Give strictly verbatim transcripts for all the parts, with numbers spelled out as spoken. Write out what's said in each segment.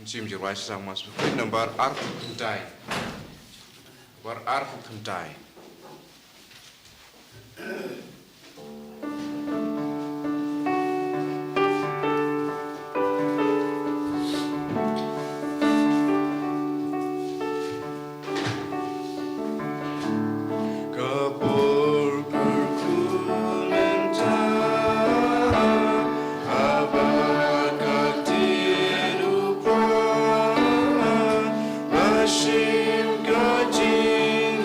Shim jingrwai sha Mass Bakhuid nambar arphew khyndai. Nambar arphew khyndai. Ka por kyrkhu mynta, haba ka ktien u Kpa, ba shim ka jingangnud,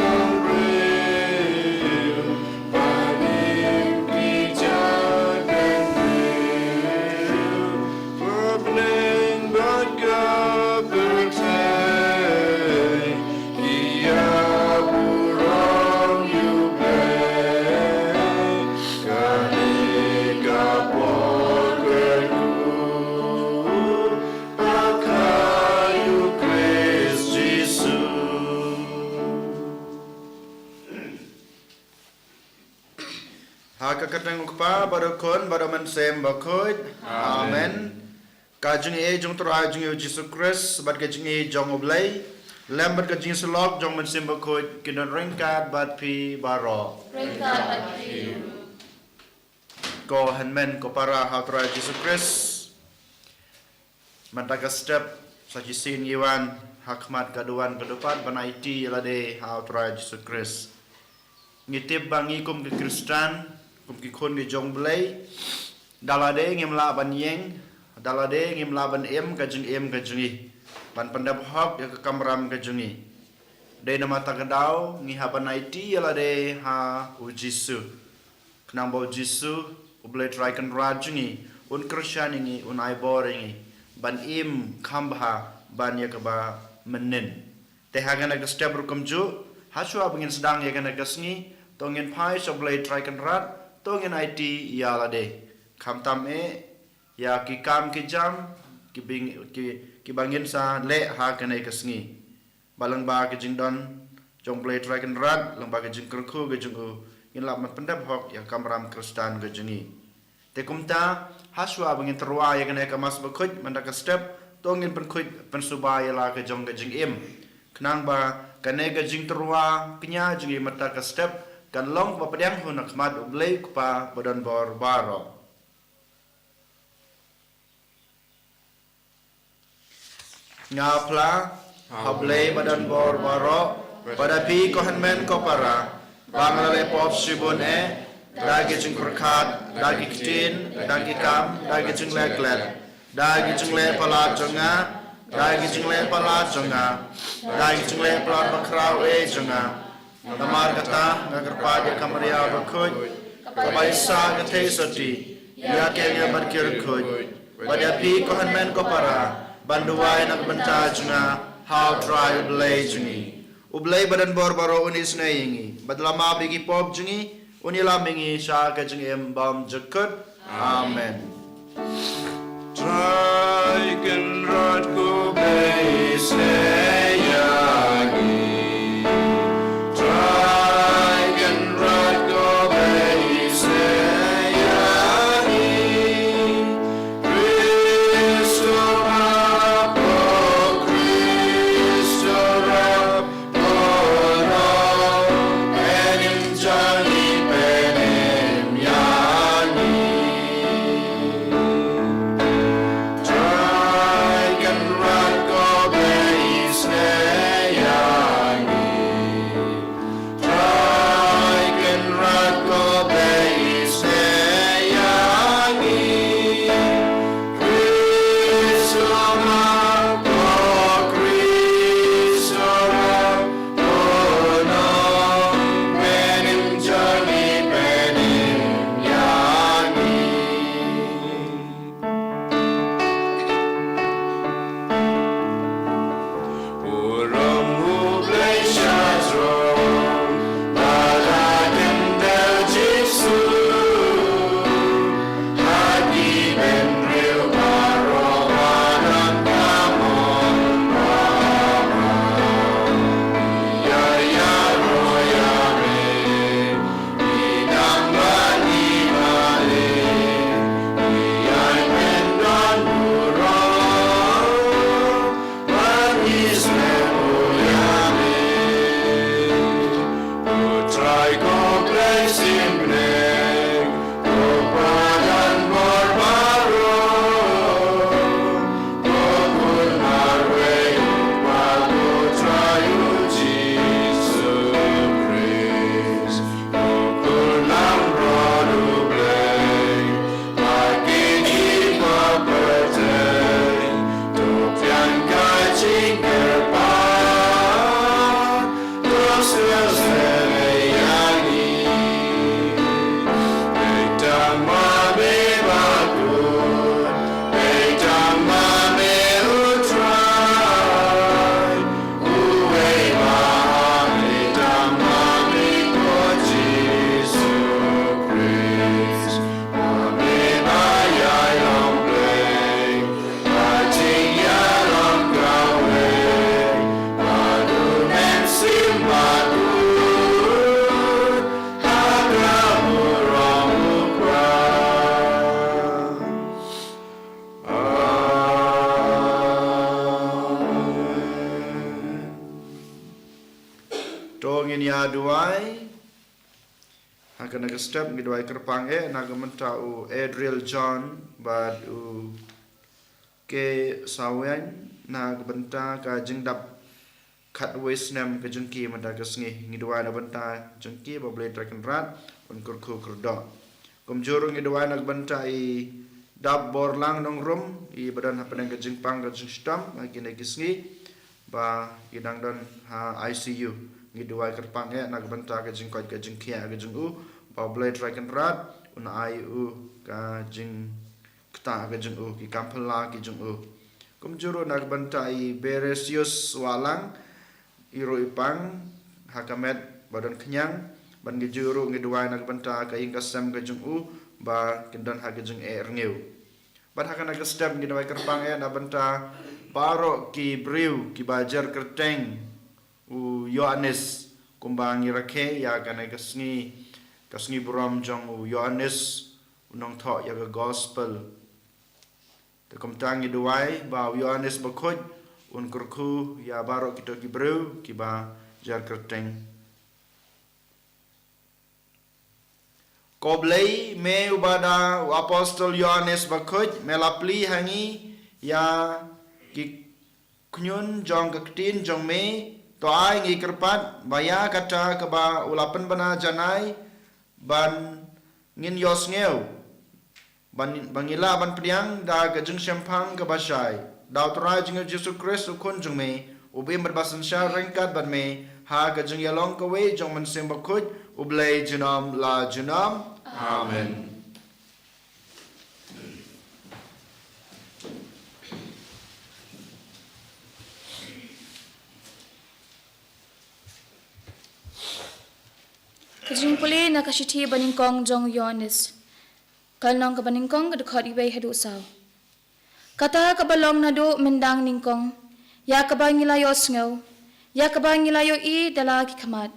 ba nim ki jaka briew, ba bneng bad ka pyrthei ki ïaburom ïa U Blei. Kane ka por kyrkhu, ha ka ïa U Khrist Jisu. Ha ka kyrteng U Kpa bad U Khun bad U Mynsiem Bakhuid. Amen. Amen. Ka jingïeit jong U Trai jong ngi U Jisu Khrist bad ka jingïeit jong U Blei, lem bad ka jingïasyllok jong U Mynsiem Bakhuid, kin don ryngkat bad phi baroh. Ryngkat bad phi. Ko hynmen ko para ha U Trai Jisu Khrist. Mynta ka step sa shisien ngi wan ha khmat ka duwan ka dupat ban aiti ïa lade ha U Trai Jisu Khrist. Ngi tip ba ngi kum ki Khristan, kum ki khun ki jong U Blei, da lade ngim lah ban ïeng, da lade ngim lah ban im ka jingim ka jong ngi, ban pyndep hok ïa ka kamram ka jong ngi. Dei namar kata ka daw ngi hap ban aiti ïa lade ha U Jisu. Khnang ba U Jisu, U Blei Trai Kynrad jong ngi, un kyrshan ïa ngi, un ai bor ïa ngi ban im kham bha ban ïa kaba mynnin. Te ha kane ka step ruh kumjuh, ha shuwa ba ngin sdang ïa kane ka sngi, to ngin phai sha U Blei Trai Kynrad, to ngin aiti ïa lade. Khamtam eh ïa ki kam ki jam, ki bing, ki, kiba ngin sa leh ha kane ka sngi. Ba lyngba ka jingdon jong U Blei Trai Kynrad, lyngba ka jingkyrkhu ka jong u, ngin lah ban pyndep hok ïa ka kamram Khristan ka jong ngi. Te kumta, ha shuwa ba ngin tyrwa ïa kane ka Mass Bakhuid, mynta ka step, to ngin pynkhuid, pynsuba ïa la ka jong ka jingim. Khnang ba kane ka jingtyrwa kñia jong ngi mynta ka step, kan long kaba pdiang hun ha khmat U Blei U Kpa badonbor baroh. Nga phla ha U Blei badonbor baroh, bad ha phi ko hynmen ko para, ba nga la leh pop shibun eh, da ki jingpyrkhat, da ki ktien, da ki kam, da ki jingleh klet, da ki jingleh palat jong nga, da ki jingleh palat jong nga, da ki jingleh palat bakhraw eh jong nga. Namar kata nga kyrpad ïa ka Maria Bakhuid, kaba i sah ka thei sotti ïa ki angel bad ki riewkhuid, bad ïa phi ko hynmen ko para, ban duwai na ka bynta jong nga ha U Trai U Blei jong ngi. U Blei badonbor baroh un isynei ïa ngi, bad la map ïa ki pop jong ngi, un ïalam ïa ngi sha ka jingim bymjukut. Amen. Trai Kynrad ko Blei, isynei ïa ngi. Trai Kynrad ko Blei, isynei ïa ngi. Khrist to ap, Khrist to ap, Ngin ïa duwai. Ha kane ka step ngi duwai kyrpang eh na ka bynta u Adriel John bad u K Sawian na ka bynta ka jingdap khatwei snem ka jong ki mynta ka sngi. Ngi duwai na ka bynta jong ki ba U Blei Trai Kynrad un kyrkhu kyrdoh. Kumjuh ruh ngi duwai na ka bynta i Dap Borlang Nongrum, i ba don hapdeng ka jingpang ka jingshitom ha kine ki sngi ba ki dang don ha I C U. Ngi duwai kyrpang eh na ka bynta ka jingkoit ka jingkhiah ka jong u, ba U Blei Trai Kynrad un ai u ka jingktah ka jong u, ki kam phylla ki jong u. Kumjuh ruh na ka bynta i Beresius Wahlang, i ruh i pang ha ka met ba don khñiang. Bad kumjuh ruh ngi duwai na ka bynta ka ïing ka sem ka jong u ba kin don ha ka jingeh rngiew. Bad ha kane ka step ngi duwai kyrpang eh na ka bynta baroh ki briew kiba jer kyrteng u Ïoannis, kumba ngi rakhe ïa kane ka sngi, ka sngi burom jong u Ïoannis u nongthoh ïa ka gospel. Te kumta ngi duwai ba u Ïoannis Bakhuid un kyrkhu ïa baroh kito ki briew kiba jer kyrteng. Ko Blei, me uba da u apostol Ïoannis Bakhuid, me la plie ha ngi ïa ki khñiun jong ka ktien jong me. To ai ngi kyrpad ba ïa kata kaba u la pynbna janai ban ngin ïohsngew, ban, ba ngi lah ban pdiang da ka jingshemphang kaba shai. Da U Trai jong ngi Jisu Khrist u Khun jong me, u ba im bad ba synshar ryngkat bad me ha ka jingïalong kawei jong u Mynsiem Bakhuid, U Blei junom la junom. Amen. Ka jingpule na ka shithi banyngkong jong u Ïoannis. Ka lynnong kaba nyngkong, ka dkhot iwei haduh saw. Kata kaba long naduh myndang nyngkong, ïa kaba ngi la ïohsngew, ïa kaba ngi la ïohi da la ki khmat,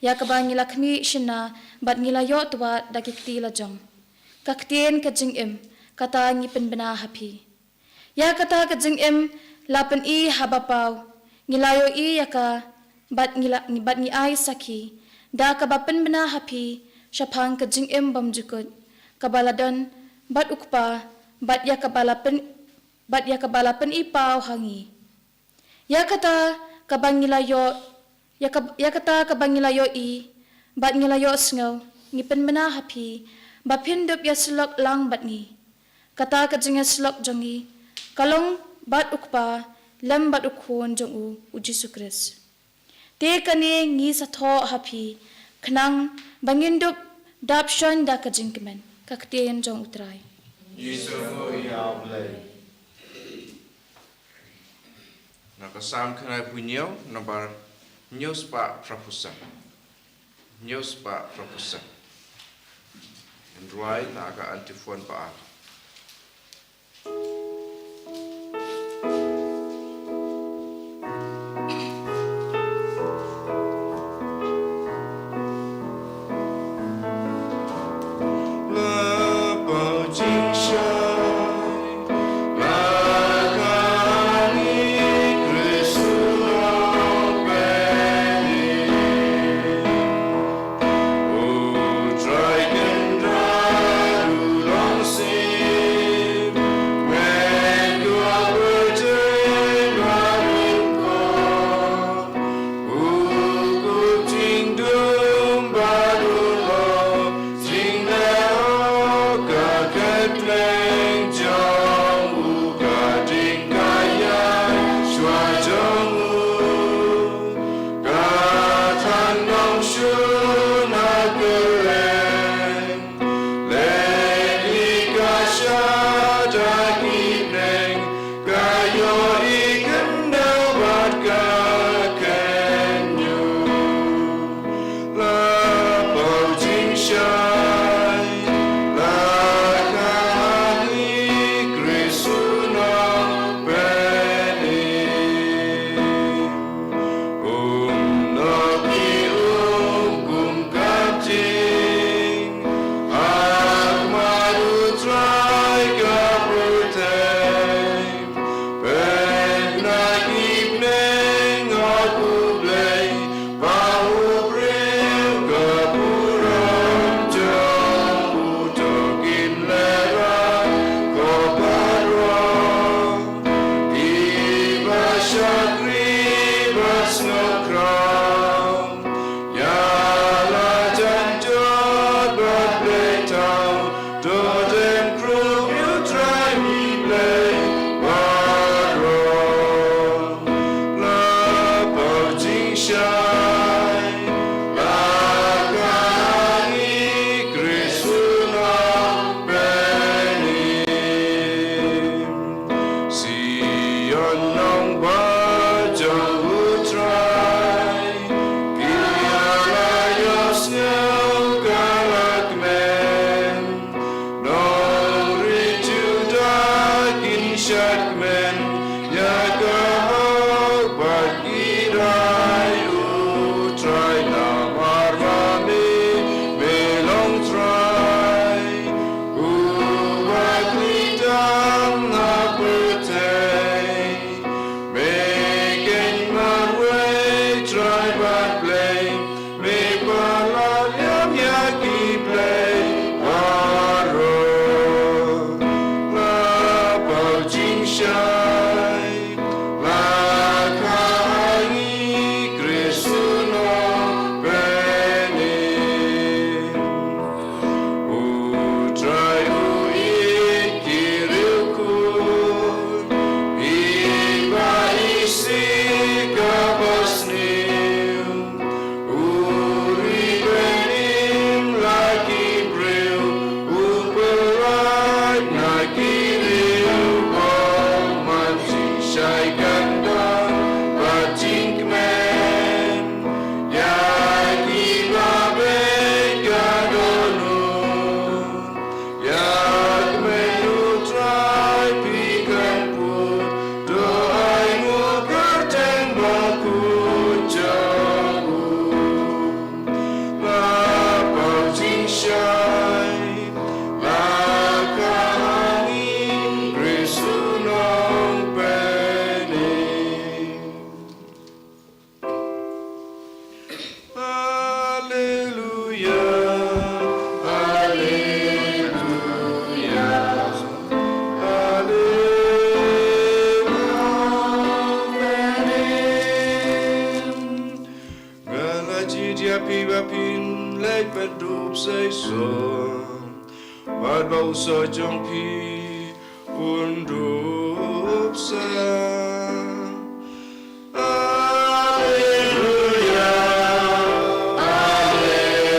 ïa kaba ngi la khmih shynna bad ngi la ïoh twad da ki kti la jong. Ka ktien ka jingim, kata ngi pynbna ha phi. Ïa kata ka jingim la pyni haba paw, ngi la ïohi ïa ka, bad ngi la, bad ngi ai sakhi da kaba pynbna ha phi shaphang ka jingim bymjukut kaba la don bad u Kpa, bad ïa kaba la pyn, bad ïa kaba la pyni paw ha ngi. Ïa kata kaba ngi la ïoh, ïa ka, ïa kata kaba ngi la ïohi bad ngi la ïohsngew, ngi pynbna ha phi, ba phin dup ïasyllok lang bad ngi. Kata ka jingïasyllok jong ngi ka long bad u Kpa lem bad u Khun jong u, u Jisu Khrist. Te kane ngi sa thoh ha phi, khnang ba ngin dup dap shon da ka jingkmen. Ka ktien jong U Trai. Jisu ïa U Blei. Na ka Salm khyndai phew hynñiew, nambar hynñiew spah phra phew san. Hynñiew spah phra phew san. Yn rwai na ka antiphon ba ar. Nongbuh jong U Trai, ki la ïohsngew ka la kmen. Nongri Judah kin shad kmen ïa ka hok bad ki rai. U Trai, namar ba me, me long Trai, uba khlem dang na pyrthei. Me keiñ marwei Trai bad Blei, me palat ïa ki blei baroh. La paw jingshai, la kha ha ngi Khrist u Nongpynim. U Trai u ïeit ki riewkhuid, i ba isih ka ba sniew. U ri beiñ im la ki briew, u pyllait na ki riewbor. Man jingshai kan don bad jingkmen ïa ki ba beit ka dohnud. Ïa kmen U Trai phi kan put, to ai nguh kyrteng bakhuid jong u. La paw jingshai, la kha ha ngi Khrist u Nongpynim. Haleluya, haleluya, haleluya. Nga la jied ïa phi ba phin leit bad dup sa i sor, bad ba u soh jong phi un dup sa. Alleluia, alleluia.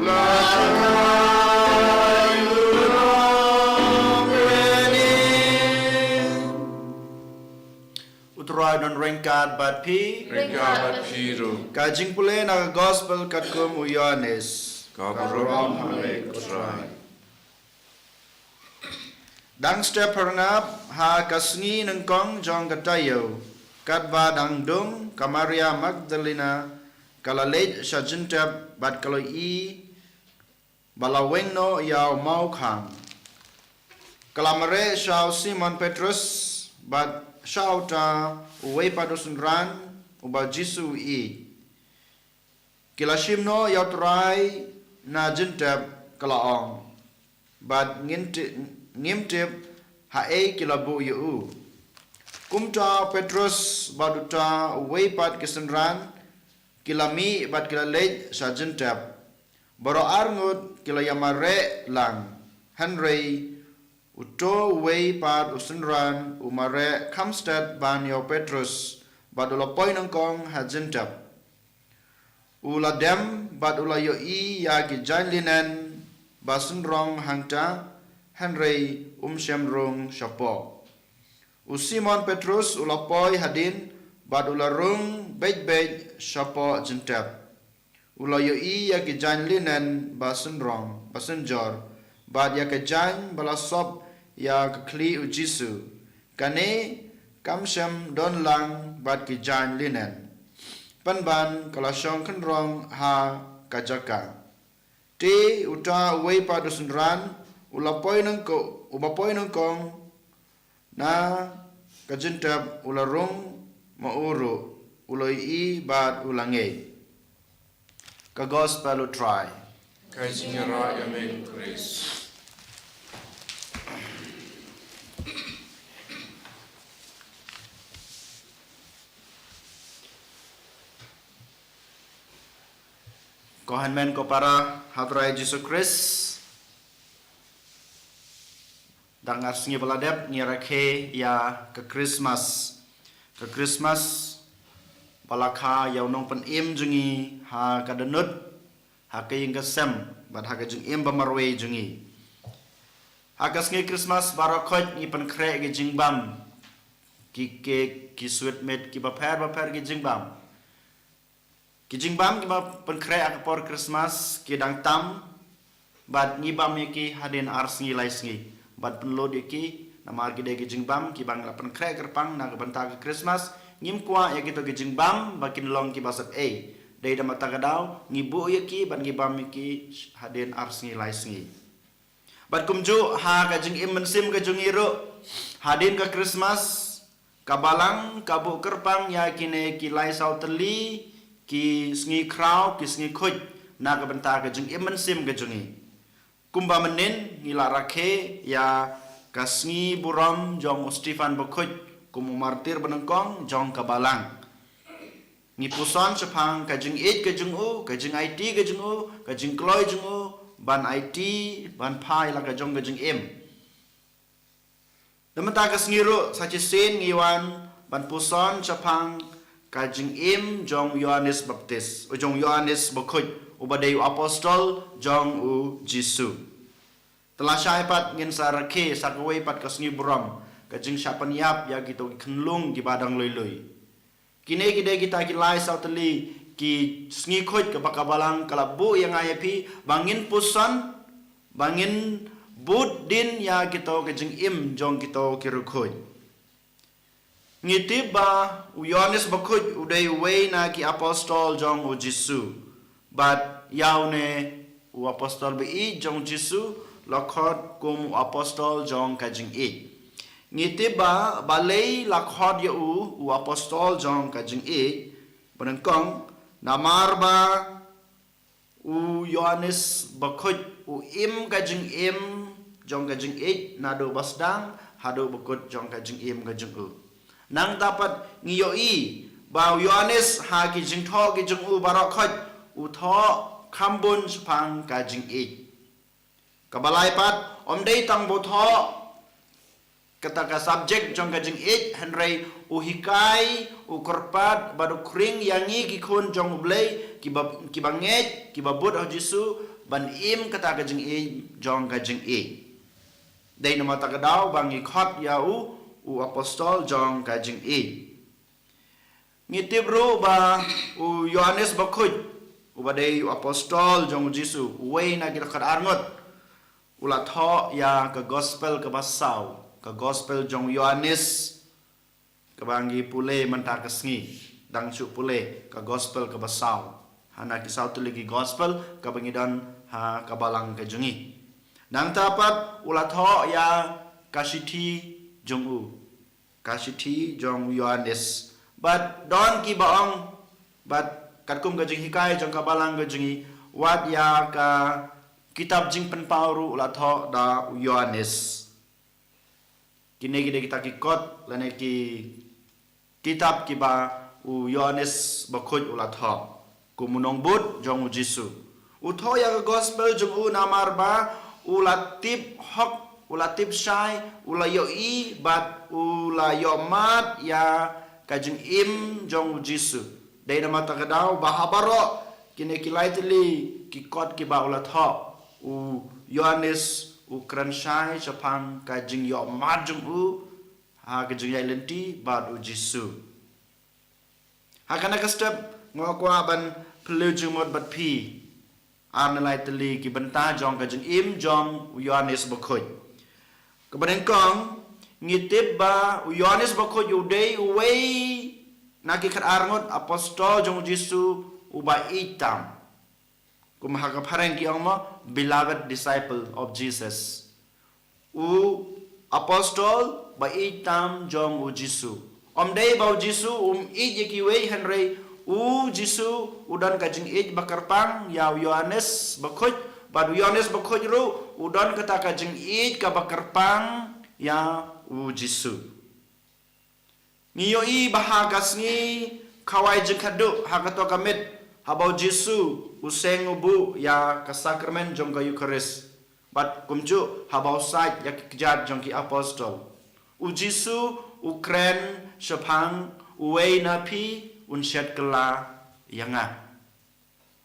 La kha ha ngi Khrist u Nongpynim. U Trai un ryngkat bad phi. Ryngkat bad phi ruh. Ka jingpule na ka Gospel katkum u Ïoannis. Ka burom ha me, ko Trai. Dang step pyrngap ha ka sngi nyngkong jong ka taïew, katba dang dung, ka Maria Magdalena ka la leit sha jingtep bad ka la ïohi ba la weng noh ïa u mawkhang. Ka la mareh sha u Simon Petrus bad sha uta uwei pat u synran uba u Jisu u ïeit. Ki la shim noh ïa u Trai na jingtep, ka la ong, bad ngin ti-, ngim tip haei ki la buh ïa u. Kumta u Petrus bad uta uwei pat ki synran ki la mih bad ki la leit sha jingtep. Baroh arngut ki la ïamareh lang, hynrei uto uwei pat u synran u mareh kham stet ban ïa u Petrus, bad u la poi nyngkong ha jingtep. U la dem bad u la ïohi ïa ki jaiñ linen ba synrong hangta, hynrei um shym rung shapoh. U Simon Petrus u la poi hadien bad u la rung beit beit shapoh jingtep. U la ïohi ïa ki jaiñ linen ba synrong, ba synjor, bad ïa ka jaiñ ba la sop ïa ka khlieh u Jisu. Kane kam shym don lang bad ki jaiñ linen, pynban ka la shong khynrong ha ka jaka. Te uta uwei pat u synran u la poi nyngko-, uba poi nyngkong na ka jingtep u la rung ma u ruh, u la ïohi bad u la ngeit. Ka Gospel u Trai. Ka jingïarap ïa me, Khrist. Ko hynmen ko para ha u Trai Jisu Khrist. Dang ar sngi ba la dep ngi rakhe ïa ka Christmas. Ka Christmas ba la kha ïa u Nongpynim jong ngi ha ka dohnud, ha ka ïing ka sem, bad ha ka jingim ba marwei jong ngi. Ha ka sngi Christmas baroh khoit ngi pynkhreh ki jingbam, ki cake, ki sweet meat, ki bapher bapher ki jingbam. Ki jingbam ki ba pynkhreh ha ka por Christmas ki dang tam, bad ngi bam ïa ki hadien ar sngi lai sngi. Bad pynlut ïa ki, namar ki dei ki jingbam ki ba ngi la pynkhreh kyrpang na ka bynta ka Christmas, ngim kwah ïa kito ki jingbam ba kin long ki ba sep ei. Dei namar kata ka daw, ngi buh ïa ki, bad ngi bam ïa ki hadien ar sngi lai sngi. Bad kumjuh ha ka jingim mynsiem ka jong ngi ruh, hadien ka Christmas, ka balang ka buh kyrpang ïa kine ki lai saw tylli ki sngi khraw, ki sngi khuid, na ka bynta ka jingim mynsiem ka jong ngi. Kumba mynnin ngi la rakhe ïa ka sngi burom jong u Stephen Bakhuid kum u martir banyngkong jong ka balang. Ngi puson shaphang ka jingïeit ka jong u, ka jingaiti ka jong u, ka jingkloi jong u ban aiti, ban phai la ka jong ka jingim. Namar kata ka sngi ruh sa shisien ngi wan ban puson shaphang ka jingim jong Ïoannis Baptis, jong Ïoannis Bakhuid, uba dei u apostol jong u Jisu. Te lashai pat ngin sa rakhe sa kawei pat ka sngi burom, ka jingshah pynïap ïa kito ki khunlung ki ba dang lui lui. Kine ki dei kita ki lai saw tylli ki sngi khuid kaba ka balang ka la buh ïa nga ïa phi, ba ngin puson, ba ngin bud dien ïa kito ki jingim jong kito ki riewkhuid. Ngi tip ba u Ïoannis Bakhuid u dei uwei na ki apostol jong u Jisu. Bad ïa une u apostol ba ïeit jong u Jisu la khot kum u apostol jong ka jingïeit. Ngi tip ba balei la khot ïa u u apostol jong ka jingïeit, banyngkong, namar ba u Ïoannis Bakhuid u im ka jingim jong ka jingïeit naduh ba sdang haduh ba kut jong ka jingim ka jong u. Nangta pat ngi ïohi ba u Ïoannis ha ki jingthoh ki jong u baroh khoit u thoh kham bun shaphang ka jingïeit. Kaba lai pat, ym dei tang ba u thoh kata ka subject jong ka jingïeit, hynrei u hikai, u kyrpad bad u khring ïa ngi ki khun jong u Blei, kiba, kiba ngeit, kiba bud ha u Jisu, ban im kata ka jingïeit jong ka jingïeit. Dei namar kata ka daw ba ngi khot ïa u u apostol jong ka jingïeit. Ngi tip ruh ba u Ïoannis Bakhuid, uba dei u apostol jong u Jisu, uwei na ki dkhot arngut, u la thoh ïa ka gospel kaba saw, ka gospel jong u Ïoannis, kaba ngi pule mynta ka sngi, dang shu pule ka gospel kaba saw. Hana ki saw tylli ki gospel kaba ngi don ha ka balang ka jong ngi. Nangta pat u la thoh ïa ka shithi jong u. Ka shithi jong u Ïoannis. Bad don kiba ong, bad katkum ka jinghikai jong ka balang ka jong ngi, wat ïa ka kitab Jingpynpaw ruh u la thoh da u Ïoannis. Kine ki dei kita ki kot lane ki kitab kiba u Ïoannis Bakhuid u la thoh kum u nongbud jong u Jisu. U thoh ïa ka gospel jong u namar ba u la tip hok, u la tip shai, u la ïohi bad u la ïohmad ïa ka jingim jong u Jisu. Dei namar kata ka daw ba ha baroh kine ki lai tylli ki kot kiba u la thoh, u Ïoannis u kren shai shaphang ka jingïohmad jong u ha ka jingïaid lynti bad u Jisu. Ha kane ka step nga kwah ban pynlong jingmut bad phi ar ne lai tylli ki bynta jong ka jingim jong u Ïoannis Bakhuid. Kaba nyngkong, ngi tip ba u Ïoannis Bakhuid u dei uwei na ki khatar ngut apostol jong u Jisu uba ïeit tam. Kum ha ka phareng ki ong mo, beloved disciple of Jesus. U apostol ba ïeit tam jong u Jisu. Ym dei ba u Jisu um ïeit ïa kiwei, hynrei u Jisu u don ka jingïeit ba kyrpang ïa u Ïoannis Bakhuid, bad u Ïoannis Bakhuid ruh u don kata ka jingïeit kaba kyrpang ïa u Jisu. Ngi ïohi ba ha ka sngi khawai jingkhadduh ha kato ka miet, haba u Jisu u seng u buh ïa ka sakramen jong ka Eukharist, bad kumjuh haba u said ïa ki kjat jong ki apostol, u Jisu u kren shaphang uwei na phi un shet kylla ïa nga.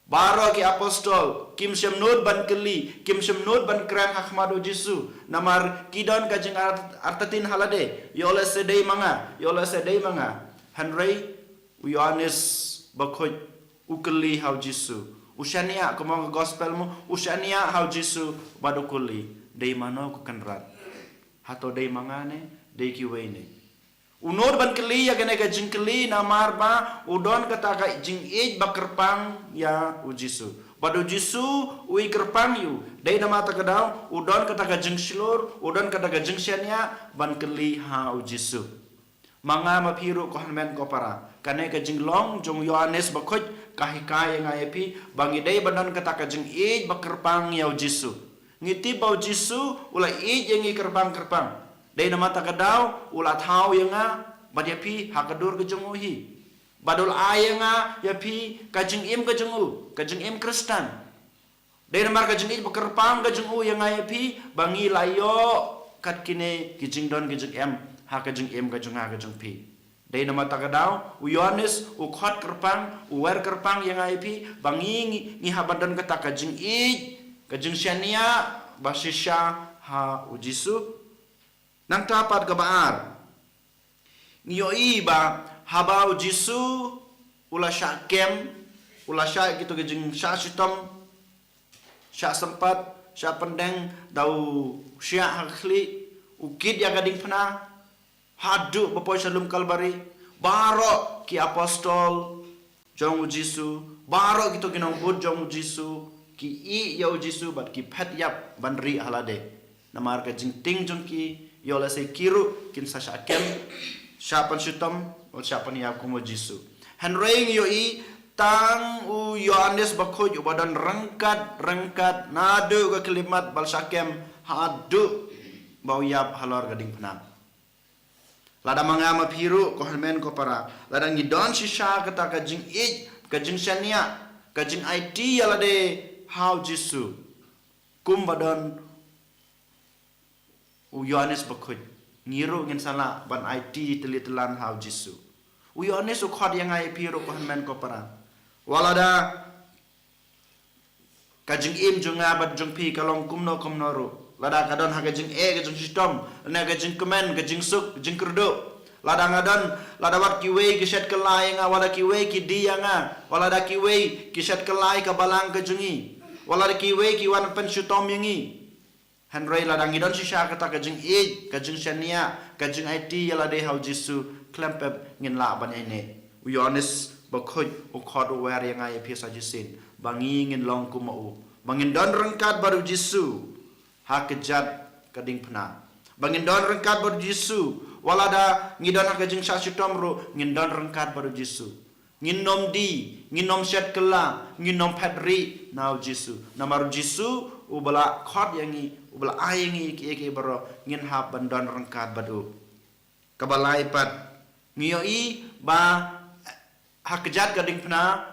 Baroh ki apostol kim shym nud ban kylli, kim shym nud ban kren ha khmat u Jisu. Namar ki don ka jingartatien ha lade, ïoh lehse dei ma nga, ïoh lehse dei ma nga. Hynrei u Ïoannis Bakhuid u kylli ha u Jisu. U shaniah, kumba ka gospel mo, u shaniah ha u Jisu bad u kylli, dei mano ko Kynrad? Hato dei ma nga ne dei kiwei ne? U nud ban kylli ïa kane ka jingkylli namar ba u don kata ka jingïeit ba kyrpang ïa u Jisu. Bad u Jisu u ïeit kyrpang ïa u. Dei namar kata ka daw u don kata ka jingshlur, u don kata ka jingshaniah ban kylli ha u Jisu. Ma nga ma phi ruh ko hynmen ko para, kane ka jinglong jong u Ïoannis Bakhuid ka hikai ïa nga ïa phi ba ngi dei ban don kata ka jingïeit ba kyrpang ïa u Jisu. Ngi tip ba u Jisu u la ïeit ïa ngi kyrpang kyrpang. Dei namar kata ka daw u la thaw ïa nga bad ïa phi ha ka dur ka jong u hi. Bad u la ai ïa nga ïa phi ka jingim ka jong u, ka jingim Khristan. Dei namar ka jingïeit ba kyrpang ka jong u ïa nga ïa phi ba ngi la ïoh kat kine ki jingdon ki jingem ha ka jingim ka jong nga ka jong phi. Dei namar kata ka daw u Ïoannis u khot kyrpang, u wer kyrpang ïa nga ïa phi ba ngi, ngi, ngi hap ban don kata ka jingïeit, ka jingshaniah ba shisha ha u Jisu. Nangta pat kaba ar, ngi ïohi ba haba u Jisu u la shah kem, u la shah ïa kito ki jingshah shitom, shah sympat, shah pyndeng, da u shiah ha ka khlieh, u kit ïa ka diengphna, haduh ba poi sha lum Kalbari, baroh ki apostol jong u Jisu, baroh kito ki nongbud jong u Jisu ki ïeh ïa u Jisu bad ki phet ïap ban rieh ha lade. Namar ka jingtieng jong ki, ïoh lehse ki ruh kin sa shah kem, shah pynshitom, shah pynïap kum u Jisu. Hynrei ngi ïohi tang u Ïoannis Bakhuid uba don ryngkat ryngkat naduh ka khyllipmat ba la shah kem haduh ba u ïap halor ka diengphna. Lada ma nga ma phi ruh ko hynmen ko para, lada ngi don shisha kata ka jingïeit, ka jingshaniah, ka jingaiti ïa lade ha u Jisu, kumba don u Ïoannis Bakhuid, ngi ruh ngin sa lah ban aiti tylli tyllan ha u Jisu. U Ïoannis u khot ïa nga ïa phi ruh ko hynmen ko para, wat lada ka jingim jong nga bad jong phi ka long kumno kumno ruh, lada ka don ha ka jingeh, ka jingshitom, ne ka jingkmen, ka jingsuk, jingkyrduh, lada nga don, lada wat kiwei ki shet kylla ïa nga, wat lada kiwei ki die ïa nga, wat lada kiwei ki shet kylla ïa ka balang ka jong ngi, wat lada kiwei ki wan pynshitom ïa ngi. Hynrei lada ngi don shisha kata ka jingïeit, ka jingshaniah, ka jingaiti ïa lade ha u Jisu, khlem pep ngin lah ban ïaineh. U Ïoannis Bakhuid u khot u wer ïa nga ïa phi sa shisien ba ngi ngin long kum ma u, ba ngin don ryngkat bad u Jisu ha kjat ka diengphna, ba ngin don ryngkat bad u Jisu wat lada ngi don ha ka jingshah shitom ruh, ngin don ryngkat bad u Jisu. Ngin nym die, ngin nym shet kylla, ngin nym phet rieh na u Jisu. Namar u Jisu uba la khot ïa ngi, uba la ai ïa ngi kiei kiei baroh, ngin hap ban don ryngkat bad u. Kaba lai pat, ngi ïohi ba ha kjat ka diengphna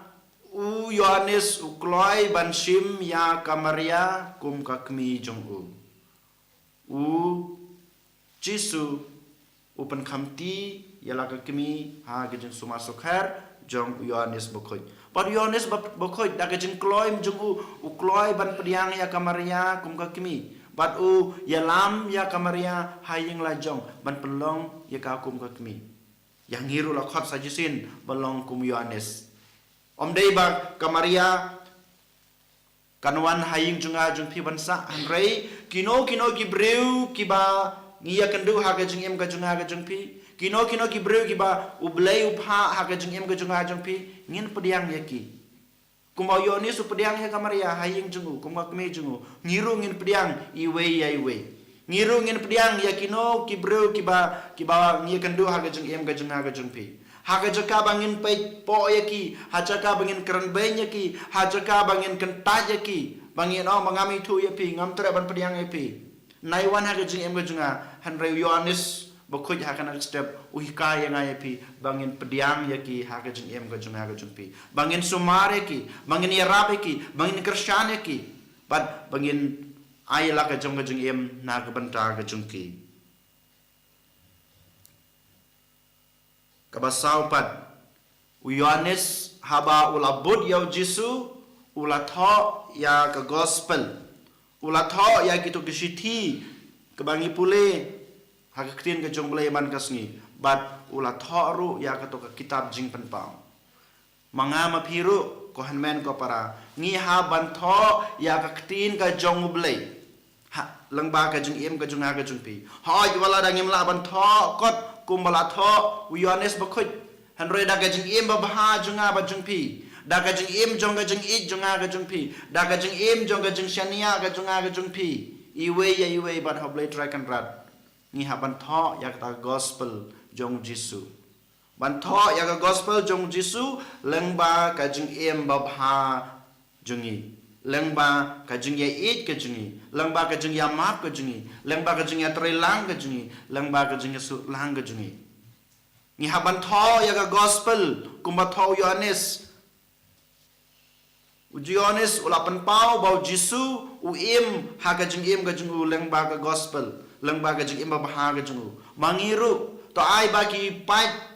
u Ïoannis u kloi ban shim ïa ka Maria kum ka kmie jong u. U Jisu u pynkhamti ïa la ka kmie ha ka jingsumar sukher jong u Ïoannis Bakhuid. Bad u Ïoannis Ba-, Bakhuid da ka jingkloi jong u, u kloi ban pdiang ïa ka Maria kum ka kmie. Bad u ïalam ïa ka Maria ha ïing la jong ban pynlong ïa ka kum ka kmie. Ïa ngi ruh la khot sa shisien ban long kum u Ïoannis. Ym dei ba ka Maria kan wan ha ïing jong nga jong phi ban sah, hynrei kino kino ki briew kiba ngi ïakynduh ha ka jingim ka jong nga ka jong phi, kino kino ki briew kiba U Blei u phah ha ka jingim ka jong nga jong phi, ngin pdiang ïa ki. Kumba u Ïoannis u pdiang ïa ka Maria ha ïing jong u kum ka kmie jong u, ngi ruh ngin pdiang iwei ïa iwei. Ngi ruh ngin pdiang ïa kino ki briew kiba, kiba ngi ïakynduh ha ka jingim ka jong nga ka jong phi. Ha ka jaka ba ngin peit pok ïa ki, ha jaka ba ngin kren beiñ ïa ki, ha jaka ba ngin kyntait ïa ki, ba ngin ong ba ngam ithuh ïa phi, ngam treh ban pdiang ïa phi. Nai wan ha ka jingim ka jong nga, hynrei u Ïoannis Bakhuid ha kane ka step u hikai ïa nga ïa phi ba ngin pdiang ïa ki ha ka jingim ka jong nga ka jong phi, ba ngin sumar ïa ki, ba ngin ïarap ïa ki, ba ngin kyrshan ïa ki, bad ba ngin ai la ka jong ka jingim na ka bynta ka jong ki. Kaba saw pat, u Ïoannis haba u la bud ïa u Jisu, U la thoh ïa ka gospel. U la thoh ïa kito ki shithi kaba ngi pule ha ka ktien ka jong U Blei man ka sngi. Bad u la thoh ruh ïa kato ka kitab Jingpynpaw. Ma nga ma phi ruh, ko hynmen ko para, ngi hap ban thoh ïa ka ktien ka jong U Blei. Ha, lyngba ka jingim ka jong nga ka jong phi. Hooid, wat la da ngim lah ban thoh kot kumba la thoh u Ïoannis Bakhuid. Hynrei da ka jingim babha jong nga bad jong phi, da ka jingim jong ka jingïeit jong nga ka jong phi, da ka jingim jong ka jingshaniah ka jong nga ka jong phi, iwei ïa iwei bad ha U Blei Trai Kynrad, ngi hap ban thoh ïa kata ka gospel jong U Jisu. Ban thoh ïa ka gospel jong U Jisu lyngba ka jingim babha jong ngi, lyngba ka jingïaieit ka jong ngi, lyngba ka jingïamap ka jong ngi, lyngba ka jingïatreilang ka jong ngi, lyngba ka jingïasuhlang ka jong ngi. Ngi hap ban thoh ïa ka gospel kumba thoh u Ïoannis. U Ïoannis u la pynpaw ba U Jisu u im ha ka jingim ka jong u lyngba ka gospel, lyngba ka jingim babha ka jong u. Ma ngi ruh, to ai ba ki pait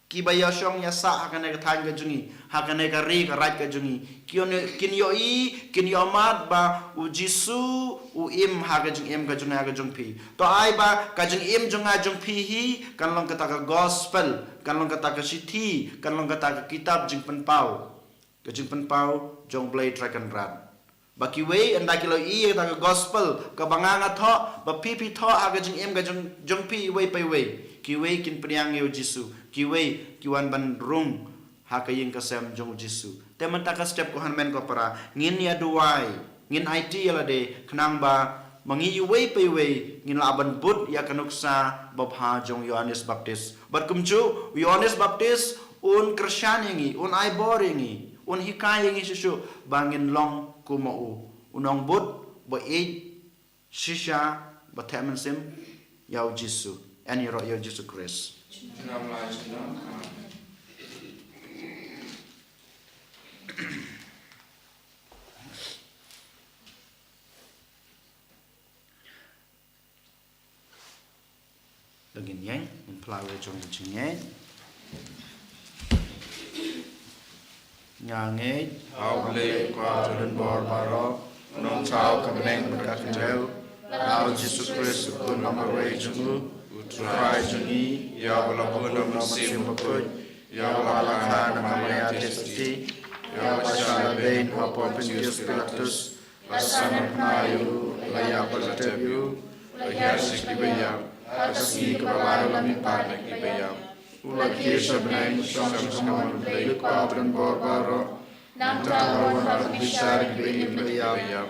kiba ïashong ïasah ha kane ka thaiñ ka jong ngi, ha kane ka ri ka raij ka jong ngi, kin, kin ïohi, kin ïohmad ba U Jisu u im ha ka jingim ka jong nga ka jong phi. To ai ba ka jingim jong nga jong phi hi kan long kata ka gospel, kan long kata ka shithi, kan long kata ka kitab Jingpynpaw, ka Jingpynpaw jong U Blei Trai Kynrad. Ba kiwei ynda ki la ïohi ïa kata ka gospel kaba nga nga thoh, ba phi phi thoh ha ka jingim ka jong, jong phi iwei pa iwei, kiwei kin pdiang ïa U Jisu, kiwei ki wan ban rung ha ka ïing ka sem jong U Jisu. Te mynta ka step, ko hynmen ko para, ngin ïa duwai, ngin aiti ïa lade khnang ba ma ngi iwei pa iwei ngin lah ban bud ïa ka nuksa babha jong u Ïoannis Baptist. Bad kumjuh u Ïoannis Baptist un kyrshan ïa ngi, un ai bor ïa ngi, un hikai ïa ngi shuh shuh ba ngin long kum u, u nongbud ba ïeit shisha, ba theh mynsiem ïa U Jisu. Yn ïaroh ïa U Jisu Khrist. Dang ngin ïeng, ngin phla ïa jong ka jingngeit. Nga ngeit ha U Blei U Kpa u donbor baroh, u nongthaw ka bneng bad ka khyndew, bad ha U Jisu Khrist u khun ba marwei jong u, u Trai jong ngi, ïa uba la bun da U Mynsiem Bakhuid, ïa uba la kha na ka Maria Theisotti, ïa uba la shah lehbeiñ ha u Pontius Pilatus, la sah na bnai, u la ïap bad la tep, u la hiar sha kiba ïap, ha ka sngi kaba lai u la mihpat na kiba ïap. U la kiew sha bneng, u shong sha ka mon U Blei U Kpa u donbor baroh. Nangta u la wan ban bishar ïa kiba im bad kiba ïap.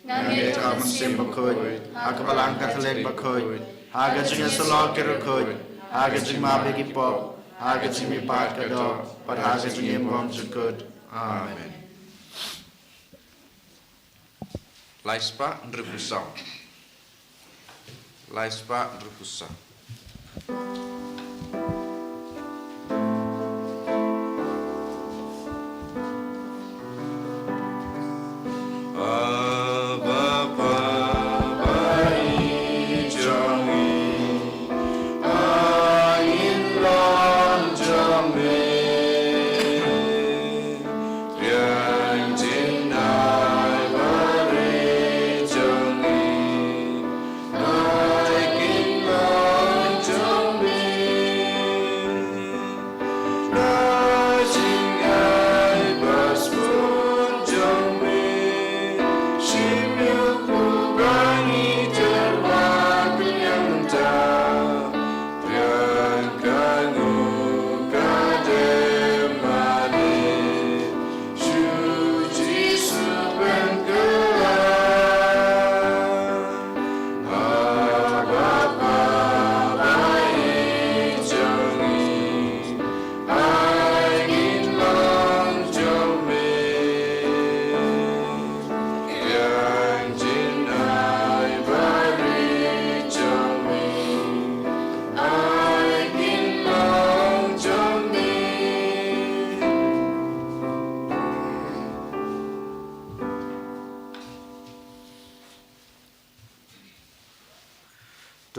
Nga ngeit ha U Mynsiem Bakhuid, ha ka Balang Katholik bakhuid, ha ka jingïasyllok ki riewkhuid, ha ka jingmap ïa ki pop, ha ka jingmihpat ka doh, bad ha ka jingim bymjukut. Amen. Lai spah hynriewphew saw. Lai spah hynriewphew saw.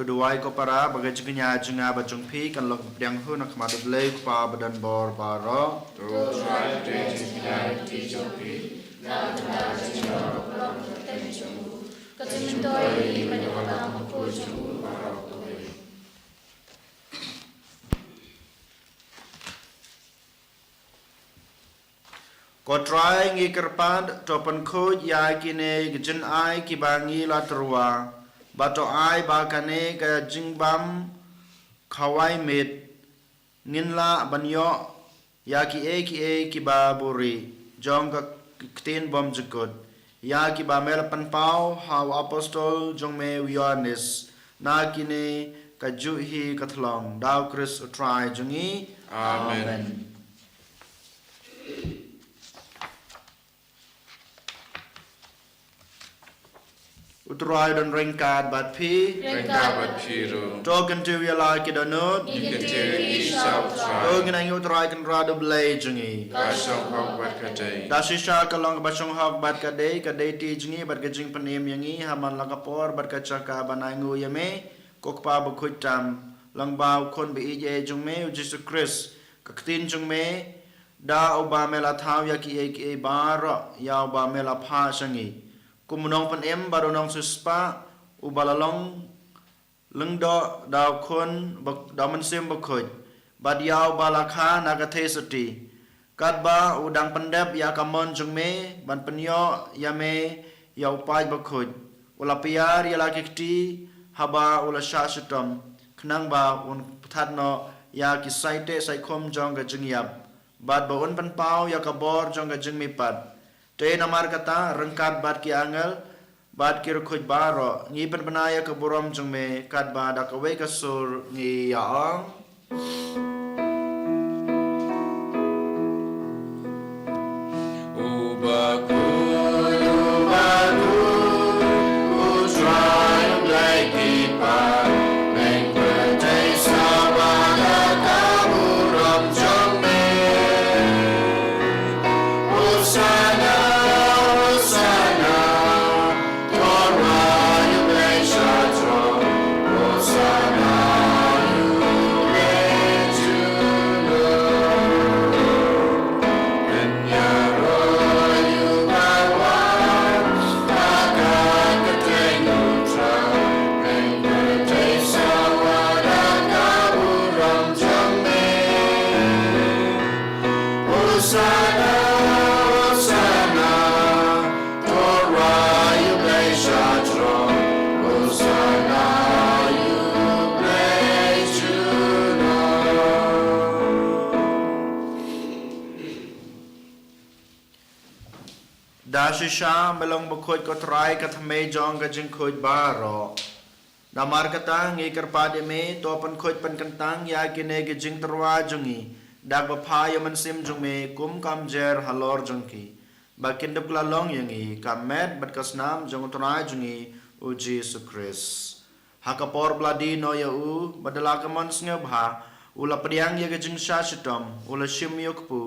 To duwai ko para, ba ka jingkñia jong nga bad jong phi kan long ka pdiang hun ha khmat U Blei U Kpa badonbor baroh. To Trai, pdiang jingkñia jong phi Nangta ka jingïoh ka long ka kyrteng jong u, ka jingmyntoi ïa ngi ban ïa ka bam bakhuid jong u baroh kawei. Ko Trai, ngi kyrpad, to pynkhuid ïa kine ki jingai kiba ngi la tyrwa, bad to ai ba kane ka jingbam khawai miet ngin lah ban ïoh ïa kiei kiei kiba buhrieh jong ka ktien bymjukut, ïa kiba me la pynpaw ha u apostol jong me u Ïoannis, na kine ka juh hi ka thlong, da u Khrist u Trai jong ngi. Amen. Amen. U Trai don ryngkat bad phi. Ryngkat bad phi ruh. To kyntiew ïa la ki dohnud. Ngi kyntiew ïa ki sha u Trai. To ngin ainguh ïa u Trai Kynrad U Blei jong ngi. Ka shong hok bad ka dei. Da shisha ka long kaba shong hok bad ka dei, ka dei ti jong ngi bad ka jingpynim ïa ngi ha man la ka por bad ka jaka ban ainguh ïa me, ko Kpa bakhuid tam, lyngba u Khun ba ïeit jong me u Jisu Khrist, ka ktien jong me, da uba me la thaw ïa kiei kiei baroh, ïa uba me la phah sha ngi. Kum u nongpynim bad u nongsiewspah, uba la long lyngdoh da u Khun ba, da u Mynsiem Bakhuid, bad ïa uba la kha na ka theisotti. Katba u dang pyndep ïa ka mon jong me, ban pynïoh ïa me ïa u paid bakhuid, u la pynïar ïa la ki kti, haba u la shah shitom, khnang ba un pynthat noh ïa ki saiteh saitkhum jong ka jingïap, bad ba un pynpaw ïa ka bor jong ka jingmihpat. Te namar kata, ryngkat bad ki angel, bad ki riewkhuid baroh, ngi pynbna ïa ka burom jong me, katba da kawei ka sur ngi ïa ong. Uba khuid, uba khuid, u Trai U Blei ki paid, pdeng pyrthei sa bad ka burom jong me. Hosana, Hosana, to Trai U Blei sha throne. Hosana, U Blei junom. Hosana, Hosana, to Trai U Blei sha throne. Hosana, U Blei junom. Da shisha me long bakhuid ko Trai, ka thymmei jong ka jingkhuid baroh. Namar kata ngi kyrpad ïa me, to pynkhuid pynkyntang ïa kine ki jingtyrwa jong ngi, da kaba phah ïa u Mynsiem jong me kum ka umjer halor jong ki, ba kin da kylla long ïa ngi ka met bad ka snam jong u Trai jong ngi u Jisu Khrist. Ha ka por ba la die noh ïa u, bad da la ka mon sngewbha, u la pdiang ïa ka jingshah shitom, u la shim ïa u kpu,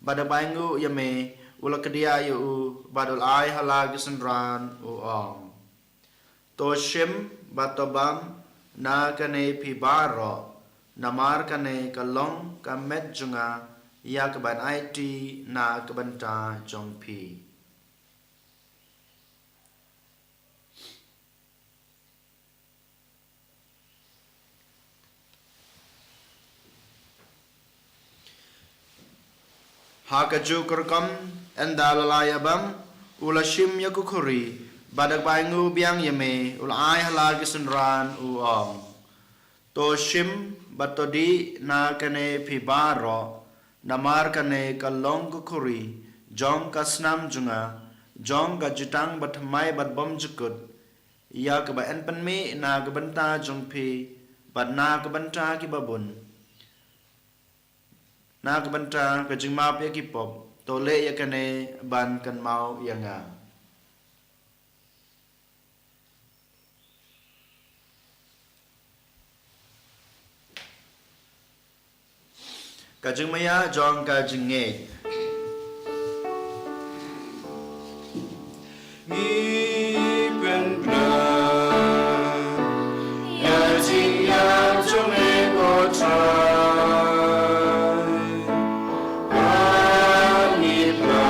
bad da kaba ainguh ïa me, u la kdiah ïa u, bad u la ai ha la ki synran, u ong: To shim, bad to bam na kane phi baroh, namar kane ka long ka met jong nga, ïa kaban aiti na ka bynta jong phi. Ha kajuh ka rukom, ynda la la ïa bam, u la shim ïa ka khuri, bad da kaba ainguh biang ïa me, u la ai ha la ki synran, u ong: To shim, bad to dih na kane phi baroh, namar kane ka long ka khuri jong ka snam jong nga, jong ka jutang bathymmai bad bymjukut, ïa kaba yn pynmih na ka bynta jong phi, bad na ka bynta kiba bun, na ka bynta ka jingmap ïa ki pop. To leh ïa kane ban kynmaw ïa nga. Ka jingmaïa jong ka jingngeit. Ngi pynbna ïa ka jingïap jong me ko Trai. Ngi pynbna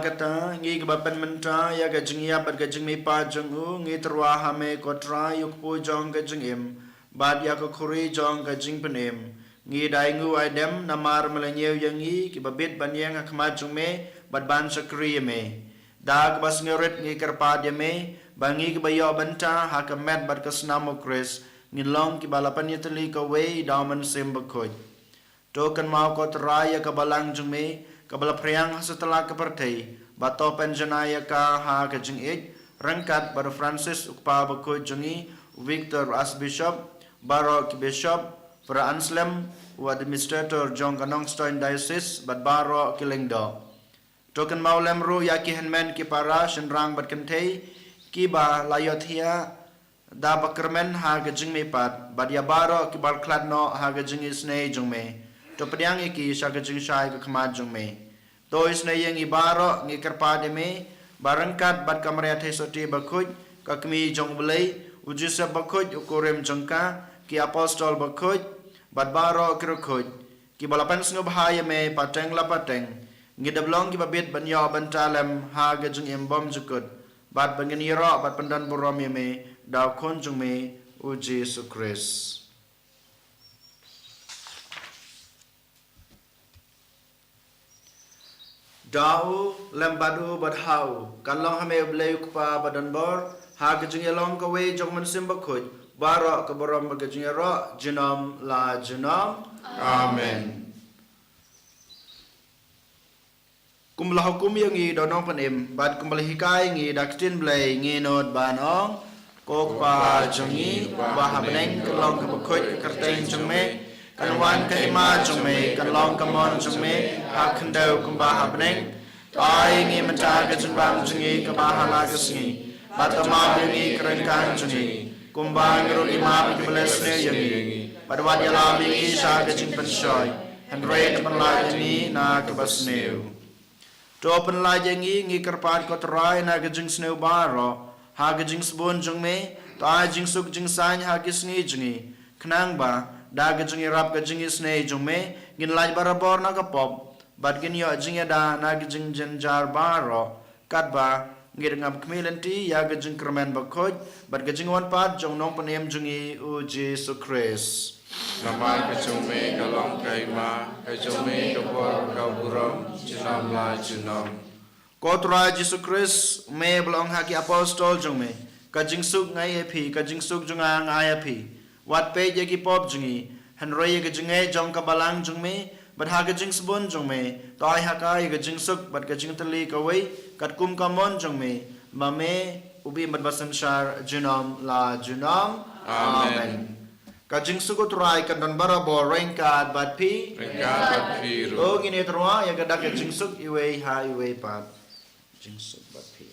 Kata, ngi kaba pynmynta ïa ka jingïap bad ka jingmihpat jong u, ngi tyrwa ha me ko Trai, u kpu jong ka jingim bad ïa ka khuri jong ka jingpynim. Ngi da ainguh aidem namar me la ñiew ïa ngi kiba bit ban ïeng ha khmat jong me bad ban shakri ïa me. Da kaba sngewrit ngi kyrpad ïa me ba ngi kiba ïoh bynta ha ka met bad ka snam u Khrist, ngin long kiba la pynïatylli kawei da u Mynsiem Bakhuid. To kynmaw ko Trai ïa ka balang jong me kaba la phriang ha satlak ka pyrthei, bad to pynjanai ïa ka ha ka jingïeit, ryngkat bad u Francis u kpa bakhuid jong ngi, u Victor u Archbishop, baroh ki bishop, Father Anselm u administrator jong ka Nongstoiñ Diocese bad baroh ki lyngdoh. To kynmaw lem ruh ïa ki hynmen ki para shynrang bad kynthei kiba la ïohthiah da ba kyrmen ha ka jingmihpat, bad ïa baroh kiba la khlad noh ha ka jingisynei jong me. To pdiang ïa ki sha ka jingshai ka khmat jong me. To isynei ïa ngi baroh, ngi kyrpad ïa me ba ryngkat bad ka Maria Theisotti bakhuid, ka kmie jong u Blei, u Joseph bakhuid u kurim jong ka, ki apostol bakhuid bad baroh ki riewkhuid kiba la pynsngewbha ïa me pateng la pateng, ngi dep long kiba bit ban ïoh bynta lem ha ka jingim bymjukut, bad ba ngin ïaroh bad pyndonburom ïa me da u Khun jong me u Jisu Khrist. Da u, lem bad u, bad ha u, kan long ha me u Blei u Kpa badonbor, ha ka jingïalong kawei jong u Mynsiem Bakhuid, baroh ka burom bad ka jingïaroh junom la junom. Amen. Kumba la hukum ïa ngi da u Nongpynim, bad kumba la hikai ïa ngi da ka ktien Blei, ngi nud ban ong: Ko Kpa jong ngi uba ha bneng, kan long kaba khuid ka kyrteng jong me, kan wan ka hima jong me, kan long ka mon jong me ha khyndew kumba ha bneng. To ai ngi mynta ka jingbam jong ngi kaba ha la ka sngi, bad to map ïa ngi ka ryngkang jong ngi, kumba ngi ruh ngi map ïa kiba leh sniew ïa ngi, bad wat ïalam ïa ngi sha ka jingpynshoi, hynrei to pynlait ïa ngi na kaba sniew. To pynlait ïa ngi, ngi kyrpad ko Trai, na ka jingsniew baroh, ha ka jingsbun jong me, to ai jingsuk jingsaiñ ha ki sngi jong ngi, khnang ba da ka jingïarap ka jingisynei jong me, ngin lait barabor na ka pop, bad ngin ïoh jingïada na ka jingjynjar baroh, katba ngi dang ap khmih lynti ïa ka jingkyrmen bakhuid bad ka jingwan pat jong u Nongpynim jong ngi u Jisu Khrist. Namar ka jong me ka long ka hima, ka jong me ka bor, ka burom junom la junom. Ko Trai Jisu Khrist, me ba la ong ha ki apostol jong me: Ka jingsuk nga ai ïa phi, ka jingsuk jong nga nga ai ïa phi. Wat peit ïa ki pop jong ngi, hynrei ïa ka jingngeit jong ka balang jong me, bad ha ka jingsbun jong me, to ai ha ka ïa ka jingsuk bad ka jingtylli kawei, katkum ka mon jong me, ba me u bym bad ba synshar junom la junom. Amen. Amen. Ka jingsuk u Trai kan don barabor ryngkat bad phi. Ryngkat bad phi ruh. To ngin ïatyrwa ïa ka dak ka jingsuk iwei ha iwei pat. Jingsuk bad phi.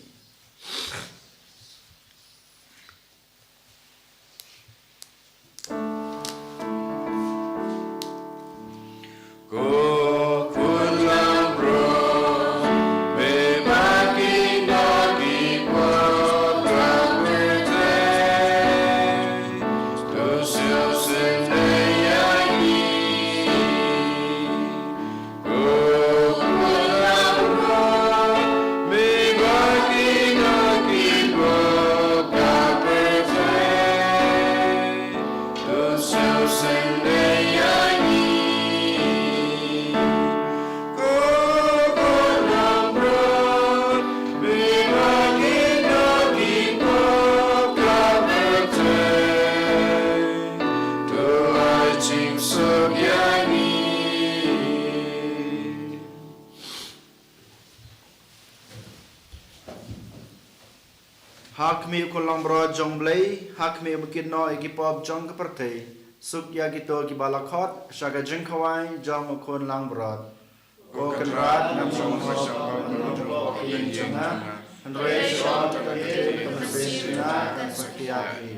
Ko Khun langbrot, me ba ki nong ki pop ka pyrthei, to siew sngewsih ïa ngi. Ha khmih u Khun langbrot jong u Blei, ha khmih uba kit noh ïa ki pop jong ka pyrthei, suk ïa kito kiba la khot sha ka jingkhawai jong u Khun langbrot. Ko Kynrad, ngam shym hok ba me ïoh ïa ka ïing jong nga, hynrei shu ong tang katei ka mynsiem jong nga kan sa khia hi.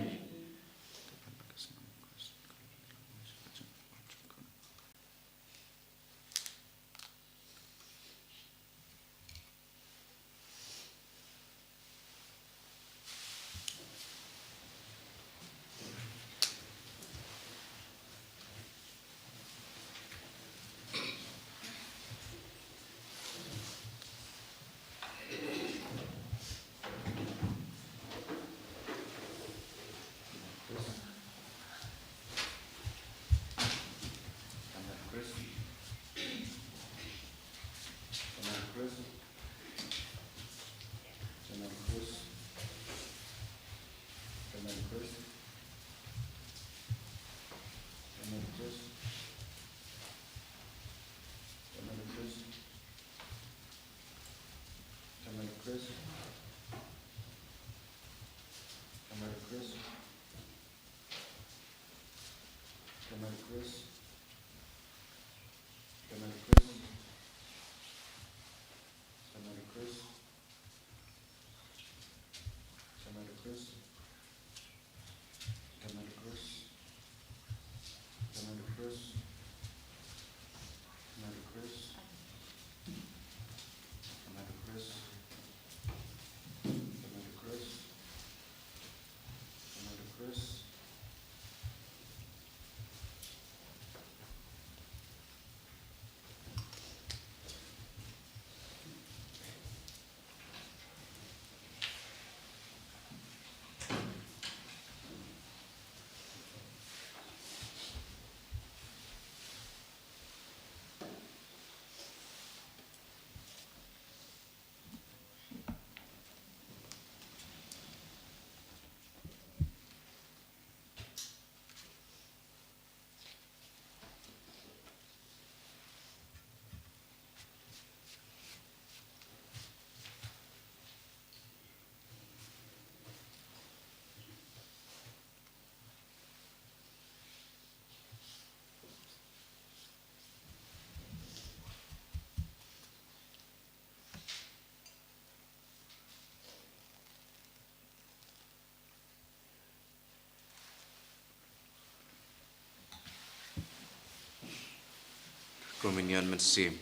Communion mynsiem.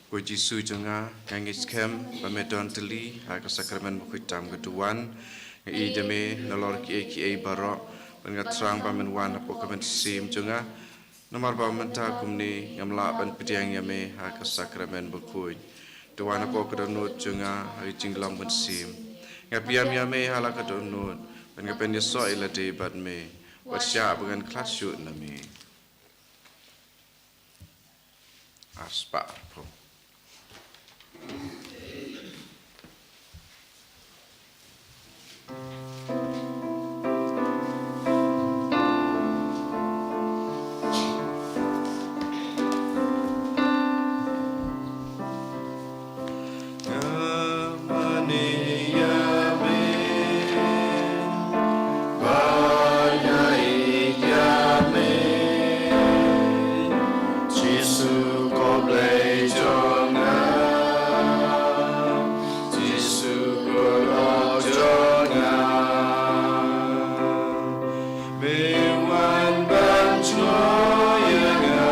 Ko Jisu jong nga, nga ngeit skhem ba me don tylli ha ka sakramen bakhuid tam ka duwan. Nga ïeit ïa me nalor kiei kiei baroh, bad nga thrang ba men wan hapoh ka mynsiem jong nga. Namar ba mynta kumne ngam lah ban pdiang ïa me ha ka sakramen bakhuid. To wan hapoh ka dohnud jong nga ha ka jinglong mynsiem. Nga pdiang ïa me ha la ka dohnud, bad nga pynïasoh ïa lade bad me. Wat shah ba ngan khlad shuh na me. Ar spah arphew. Jisu ko Blei jong nga, Jisu ko Lord jong nga. Me wan ban jngoh ïa nga,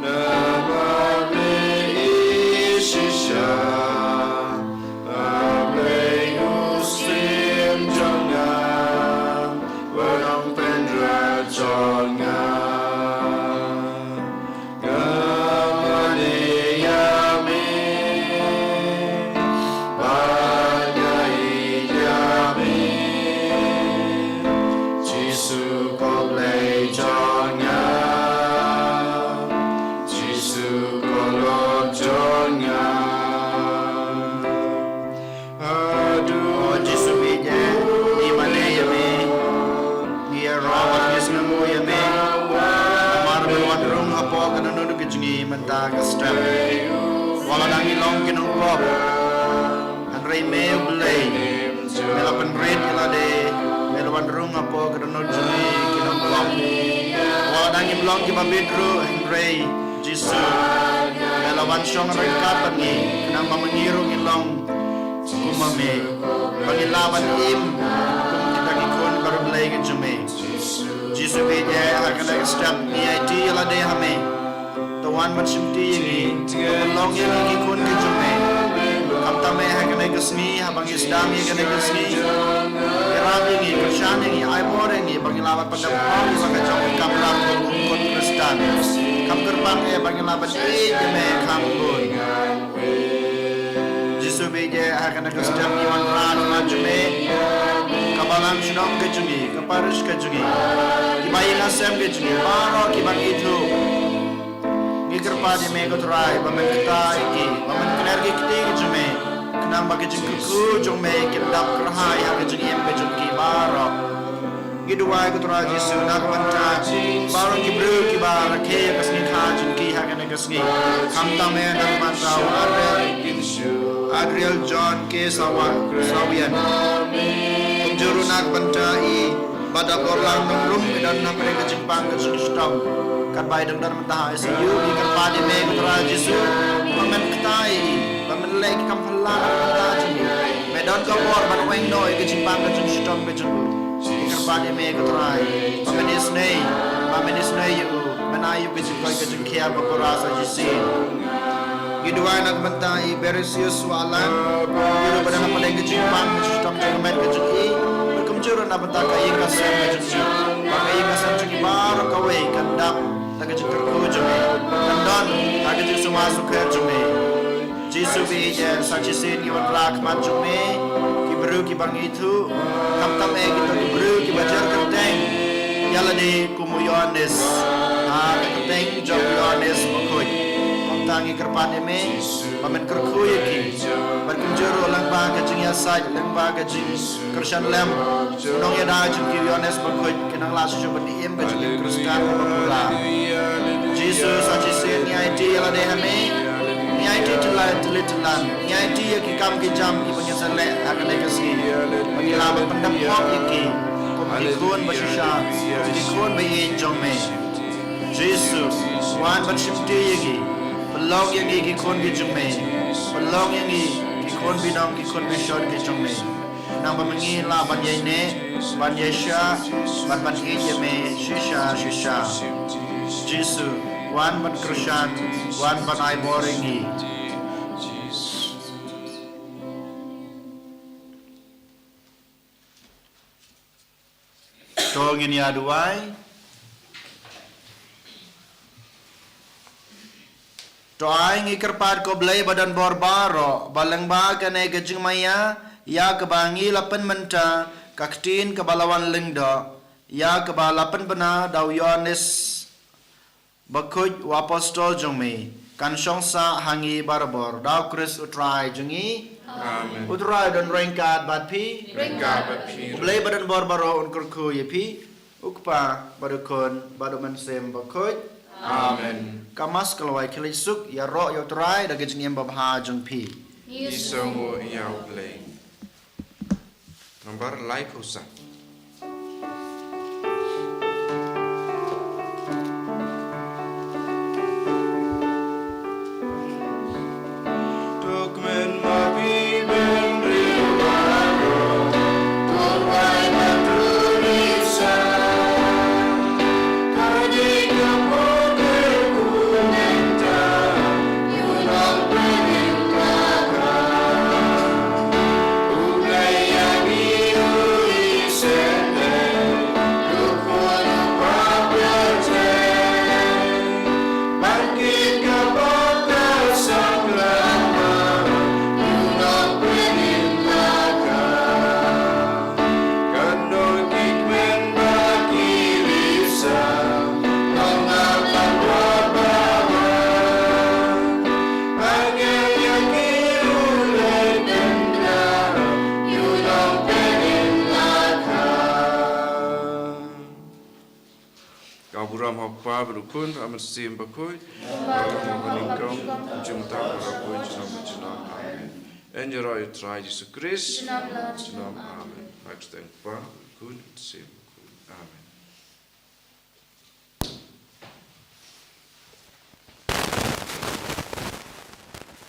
namar me ïeit shisha. A Blei u Syiem jong nga, u Nongpynroi jong nga. Nga mane ïa me, bad nga ïeit ïa me. Jisu ko Blei jong nga, Jisu ko Lord jong nga. Haduh, O Jisu, ïeit ïa ngi, mane ïa me. Ngi ïaroh bad ngi sngewnguh ïa me. Namar me wan rung hapoh ka dohnud ka jong ngi mynta ka step. Wat la dang ngi long ki nongpop, hynrei me U Blei, me la pynrit ïa lade, me la wan rung hapoh ka dohnud jong ngi ki nongpop. Wat la dang ngim long kiba bit ruh, hynrei Jisu, me la wan shong ryngkat bad ngi, khnang ba ma ngi ruh ngin long kum ma me, ba ngin lah ban im kum kita ki khun bariewblei ki jong me. Jisu, ïeit ïa ngi, ha kane ka step ngi aiti ïa lade ha me. To wan ban shimti ïa ngi, to pynlong ïa ngi ki khun ki jong me. Khamtam eh ha kane ka sngi, haba ngi sdang ïa kane ka sngi, ïarap ïa ngi, kyrshan ïa ngi, ai bor ïa ngi, ba ngin lah ban pyndep ïa la ka jong ka kamram ka khun Khristan. Kham kyrpang eh ba ngin lah ban ïeit ïa me kham bun. Jisu, ïeit ïa ngi, ha kane ka step ngi wanrah na jong me, ka balang shnong ka jong ngi, ka parish ka jong ngi, ki ba ïing ha sem ka jong ngi, baroh ki ba ngi ithuh. Ngi kyrpad ïa me ko Trai, ba men kta ïa ki, ba men kner ki kti ki jong me, khnang ba ki jingkyrkhu jong me kin dap kyrhai ha ka jingim ka jong ki baroh. Ngi duwai ko Trai Jisu, na ka bynta baroh ki briew kiba rakhe ïa ka sngi kha jong ki ha kane ka sngi. Khamtam eh na ka bynta u Adriel, Adriel John K Sawa, Sawian. Kum Ka bynta i, ba da bor lang nongrum i don na pdeng ka jingpang ka jingshitom. Katba i dang don mynta ha I C U, ngi kyrpad ïa me ko Trai Jisu, ba men kyrpad ïa i, ba men leh ki kam phylla na ka bynta jong i. Me don ka bor ban weng noh ïa ka jingpang ka jingshitom ka jong u. Ngi kyrpad ïa me ko Trai, ba men isynei, ba men isynei ïa u, men ai ïa u ka jingkoit ka jingkhiah ba pura sa shisien. Ngi duwai na ka bynta i Berisius Wahlang, ïa u ba don na pdeng ka jingpang ka jingshitom jong ka met ka jong i, bad kumjuh ruh na bynta ka ïing ka sem ka jong i, ba ka ïing ka sem jong i baroh kawei kan dap da ka jingkyrkhu jong me, kan don da ka jingsumar sukher jong me. Jisu ba ïeit, sa shisien ngi wanrah ha khmat jong me ki briew kiba ngi ithuh, khamtam eh kito ki briew kiba jer kyrteng ïa lade kum u Ïoannis, ha ka kyrteng jong u Ïoannis Bakhuid. Kumta ngi kyrpad ïa me ba men kyrkhu ïa ki, bad kumjuh ruh lyngba ka jingïasaid, lyngba ka jingkyrshan lem u nongïada jong ki, u Ïoannis Bakhuid, kin nang lah shuh shuh ban im ka jingim Khristan kaba pura. Jisu, sa shisien ngi aiti ïa lade ha me, ngi aiti tylli tylli tyllan, ngi aiti ïa ki kam ki jam kiba ngin sa leh ha kane ka sngi, ba ngin lah ban pyndap pop ïa ki kum ki khun ba shisha, kum ki khun ba ïeit jong me. Jisu, wan ban shimti ïa ngi, pynlong ïa ngi ki khun ki jong me, pynlong ïa ngi ki khun binong ki khun bishon ki jong me. Nang ba ma ngi lah ban ïaineh, ban ïaishah, ban ban ïeit ïa me shisha shisha. Jisu, wan ban kyrshan, wan ban ai bor ïa ngi. To ngin ïa duwai. To ai ngi kyrpad ko Blei ba don bor baroh, ba lyngba kane ka jingmaïa ïa kaba ngi la pynmynta ka ktien kaba la wan lyngdoh, ïa kaba la pynbna da u Ïoannis Bakhuid u apostol jong me, kan shong sah ha ngi barabor, da u Khrist u Trai jong ngi. Amen. U Trai don ryngkat bad phi. Ryngkat bad phi. U Blei ba don bor baroh un kyrkhu ïa phi, u Kpa bad u Khun bad u Mynsiem Bakhuid. Amen. Ka Mass ka la wai khlieh suk, ïaroh ïa u Trai da ka jingim babha jong phi. Ngi sngewnguh ïa u Blei. Nambar laiphew san. Ka burom ha u Kpa bad u Khun bad u Mynsiem Bakhuid. Ka burom ha u Kpa bad u Khun, kumta ka burom ha u Kpa bad u Khun. Amen. Ïaroh ïa u Trai Jisu Khrist. Amen. Amen.